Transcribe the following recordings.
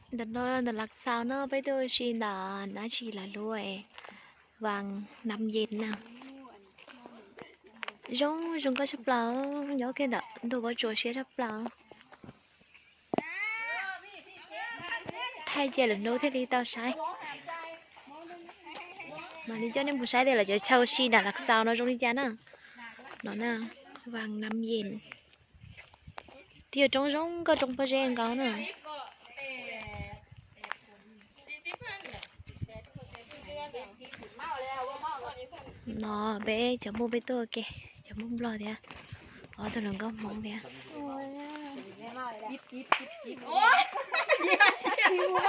Ntawm no ntawm Lav Xaus no peb tuaj ua si ntawm dab tsi lawv lub Vas Nam Yes na. Zoo zoo nkauj tshaj plaws, nyob kiag ntawm ntug pob tsuas siab tshaj plaws. Thaij cia lwm hnub thiaj li tau saib. Mam li coj nej mus saib tias lawv cov chaw ua si nram Lav Xaus no zoo li cas na. No na, Vas Nam Yes. Twb yog roob zoo nkauj, roob pob zeb nkaus na. No peb cov Hmoob peb tuaj ua ke, cov Hmoob Nplog thiab. Ob tug hluas nkauj Hmoob thiab.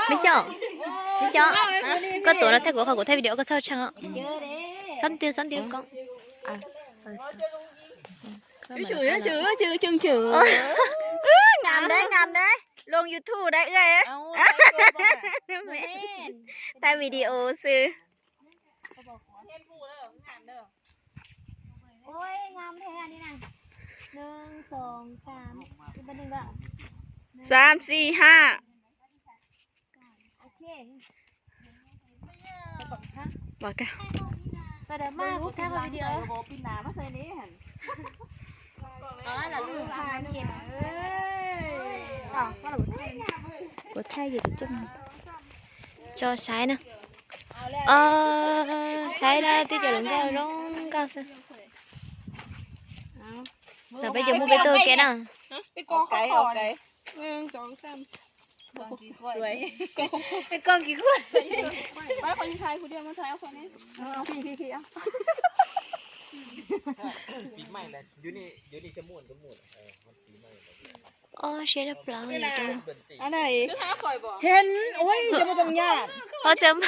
Me Xyooj, Me Xyooj, koj tuav no thaij kuv qhov kuv thaij video koj txhob tshee os. Xob nti, xob nti koob. Ngam deb, ngam deb. Loo YouTube deb wb. Thaij video xwb. Xab xis hab. Kuv thaij ces kuv coj mus tso saib na. Saib na, twb cov hluas nkauj zoo nkauj xwb. Tam peb cov Hmoob peb tuaj ua ke na. Ob siab tshaj plaws. Ho txawm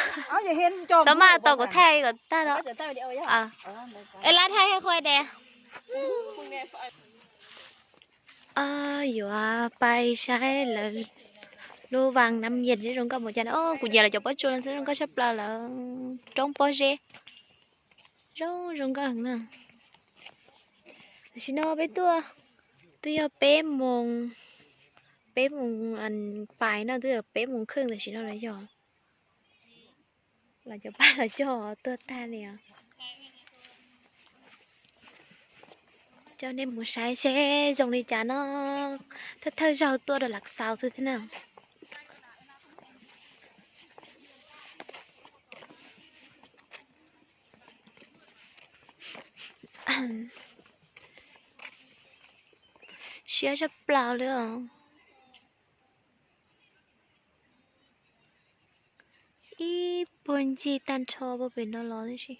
maj tau kuv thaij kom tag los. Es lab thaij qhua de. Yuav pais saib lawv lub Vas Nam Yes zoo nkauj npaum cas na. Kuv nyiam lawv cov pob tsuas no xwb, zoo nkauj tshaj plaws lawm. Roob pob zeb zoo zoo nkauj heev na. Tam sim no peb tuaj twb yog peb moos, peb moos pais no twb yog peb moos kheej tam sim no los yog. Los cov pab los cog tuag tag li os. Coj nej mus saib seb zoo li cas no. Thawj thawj zaug tuaj rau Lav Xaus xwb thiab na. Siab tshaj plaws li os. Ib puag ncig tag nrho puag pem no los tib si.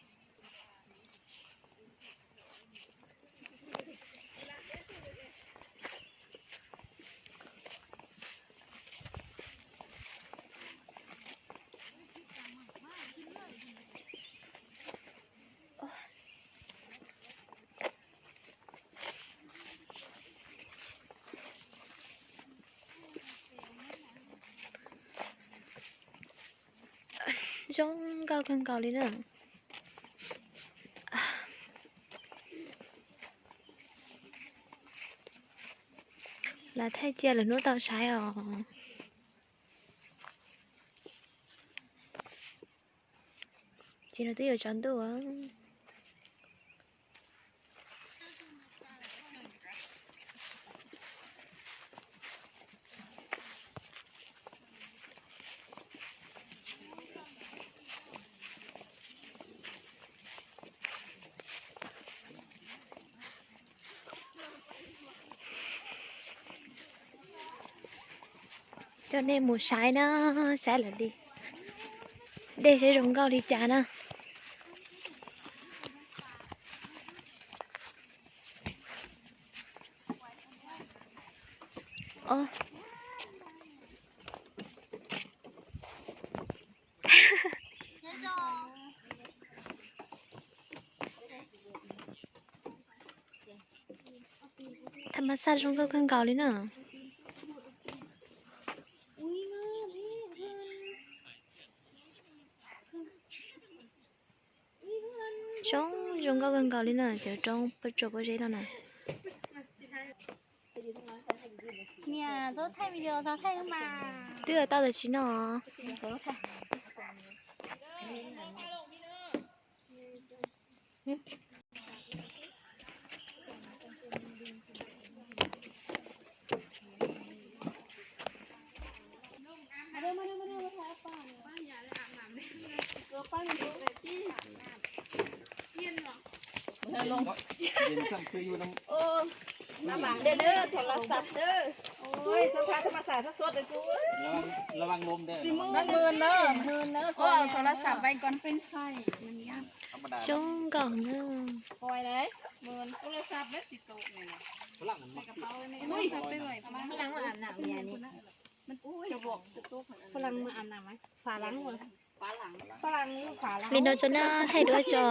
Zoo nkauj kawg nkaus li na. Lam thaij cia lwm hnub tau saib os. Ces no twb yuav tsaus ntuj. Coj nej mus saib na, saib lawv li dej saib zoo nkauj li cas na. Tham mas xaj zoo nkauj kawg nkaus li na. Zoo, zoo nkauj kawg nkaus li na, cov roob pob tsuas pob zeb no na. Niam, txhob thaij video txhob thaij mas. Twb tau tam sim no. Ua, nab mam de dawb thaum los xab dawb. Ua, xab phab thab mas xab xab xuab dawb kuv. Nab mws na, mws na. Ua, thaum los xab vais kon peb khai. Xyoob nkaus na. Li no tso na, thaij duab tso.